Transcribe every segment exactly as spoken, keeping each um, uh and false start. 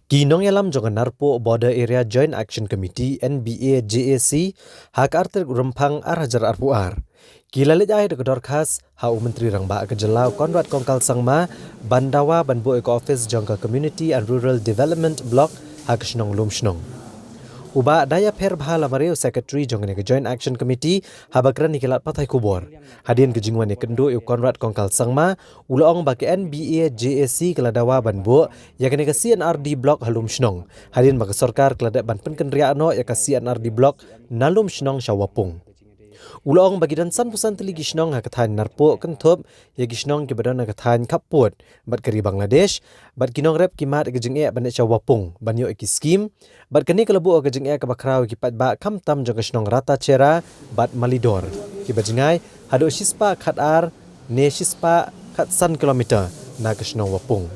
Ki nongïalam jong ka Narpuh Border Area Joint Action Committee, N B A J A C, ha ka artik Rymphang ar hajar arphew ar, ki la leit ai da ka dorkhas ha u Myntri Rangbah ka jylla u Conrad Kongkal Sangma ban dawa ban buh ïa ka office jong ka Community and Rural Development Block ha ka shnong Lumshnong. U Bah Dayapher Bha Lamare, u Secretary jong kane ka Joint Action Committee, haba kren ïa ki lad pathai khubor hadien ka jingwan ïakynduh ïa u Conrad Kongkal Sangma, u la ong ba ka N B A J A C ka la dawa ban buh ïa kane ka C and R D Block ha Lumshnong, hadien ba ka sorkar ka la dep ban pynkynriah noh ïa ka C and R D Block na Lumshnong sha Wapung. U la ong ba ki don sanphew san tylli ki shnong ha ka thaiñ Narpuh, kynthup ïa ki shnong kiba don ha ka thaiñ Khappud bad ka ri Bangladesh, bad ki nongrep ki mad ïa ka jingeh ban leit sha Wapung ban ïoh ïa ki skim, bad kane ka la buh ïa ka jingeh kaba khraw ïa ki paidbah khamtam jong ka shnong Ratacherra bad Malidor, kiba jngai haduh shispah khatar ne shispah khatsan kilometer na ka shnong Wapung.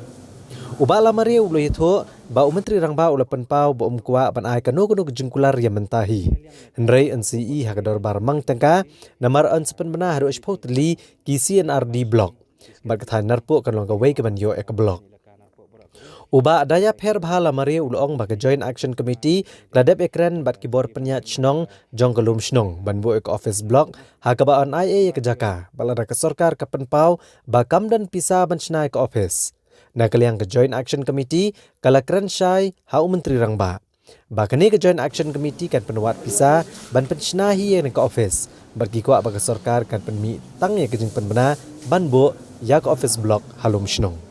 U Bah Lamare u la ïathuh ba u Myntri Rangbah u la pynpaw ba um kwah ban ai kano kano ka jingkular ïa mynta hi, hynrei yn sa ïohi ha ka dorbar mang tyngka, namar yn sa pynbna haduh shiphew tylli ki C and R D Block, bad ka thaiñ Narpuh kan long kawei kaban ïoh ïa ka block. U Bah Dayapher Bha Lamare u la ong ba ka Joint Action Committee ka la dep ïakren bad ki bor pynïaid shnong jong ka Lumshnong ban buh ïa ka office block, ha kaba yn ai ei ïa ka jaka, bad lada ka sorkar ka pynpaw ba kam don pisa ban shna ïa ka office, na ka liang ka Joint Action Committee ka la kren shai ha u Myntri Rangbah ba kane ka Joint Action Committee kan pynwad pisa ban pynshna hi ïa kane ka office, bad ki kwah ba ka sorkar kan pynmih tang ïa ka jingpynbna ban buh ïa ka office block ha Lumshnong.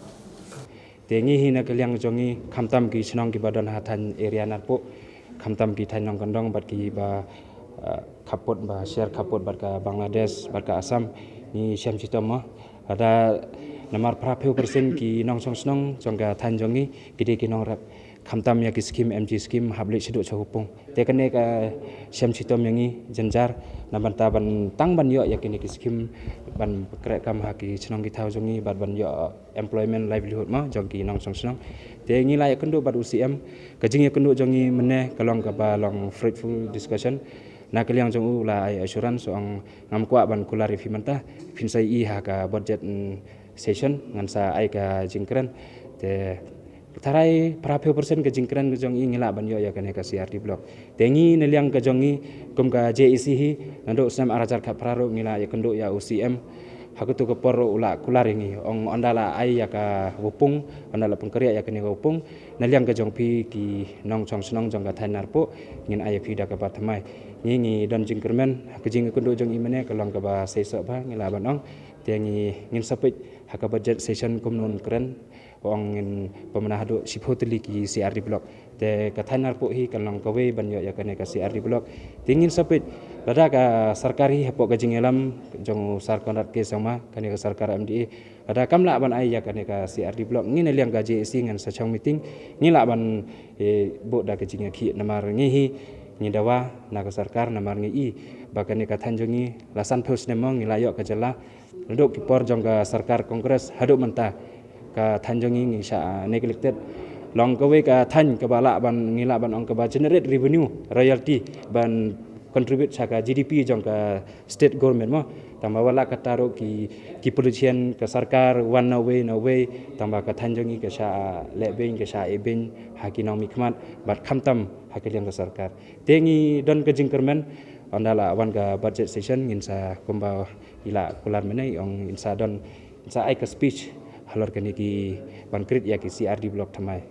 Te ngi hi na ka liang jong ngi, khamtam ki shnong kiba don ha thaiñ area Narpuh, khamtam ki thaiñ nongkyndong bad kiba, eh, Khappud, ba sher Khappud bad ka Bangladesh bad ka Assam, ngi shem shitom mo. Lada namar phraphew percent ki nongshong shnong jong ka thaiñ jong ngi ki dei ki nongrep, khamtam ïa ki skim, M G skim, hap leit shaduh sha Wapung. Te kane ka shem shitom ïa ngi jynjar, na bynta ban tang ban ïoh ïa kine ki skim ban pynkhreh kam ha ki shnong ki thaw jong ngi bad ban ïoh employment, livelihood mo jong ki nongshong shnong. Te ngi la ïakynduh bad u C M, ka jingïakynduh jong ngi mynne ka long kaba long fruitful discussion. Na ka liang jong u la ai assurance, ong ngam kwah ban kular ïa phi mynta, phin sa ïohi ha ka budget, mm, session, ngan sa ai ka jingkren. Te tharai phraphew percent ka jingkren ka jong i ngi lah ban ïoh ïa kane ka C R D block. Te ngi na liang ka jong ngi kum ka J A C hi, naduh snem ar hajar khatphra ruh ngi la ïakynduh ïa u C M. Ha katu ka por ruh u la kular ïa ngi, ong ynda la ai ïa ka Wapung, ynda la pynkhreh ïa kane ka Wapung, na liang ka jong phi ki nongshong shnong jong ka thaiñ Narpuh, ngin ai ïa phi da kaba thymmai. Ngi ngi don jingkyrmen, ha ka jingïakynduh jong i mynne ka long kaba seisoh bha, ngi lah ban ong. Te ngi ngin sa peit ha ka budget session kumno un kren, ong ngin pynbna haduh shiphew tylli ki C R D block. Te ka thaiñ Narpuh hi kan long kawei ban ïoh ïa kane ka C R D block. Te ngin sa peit, lada ka sorkar hi hapoh ka jingïalam jong u Sir Conrad K Sangma, kane ka sorkar M D A, lada kam lah ban ai ïa kane ka C R D block, ngi na liang ka J A C ngan sa shong meeting, ngi lah ban, eh, buh da ka jingïakhih, namar ngi hi ngi dawa na ka sorkar, namar ngi i ba kane ka thaiñ jong ngi la sanphew snem mo ngi la ïoh ka jylla. Naduh ki por jong ka sorkar Congress haduh mynta ka thaiñ jong ngi ngi shah neglected. Long kawei ka thaiñ kaba lah ban, ngi lah ban ong kaba generate revenue, royalty, ban contribute sha ka G D P jong ka state government mo. Tangba wat la katta ruh ki, ki politician ka sorkar wan na wei na wei, tangba ka thaiñ jong ngi ka shah leh beiñ, ka shah ai beiñ ha ki nongmihkhmat bad khamtam ha ka liang ka sorkar. Te ngi don ka jingkyrmen, ynda la wan ka budget session ngin sa, kumba i la kular mynne, ong ngin sa don, ngin sa ai ka speech halor kine ki ban create ïa ki C R D block thymmai.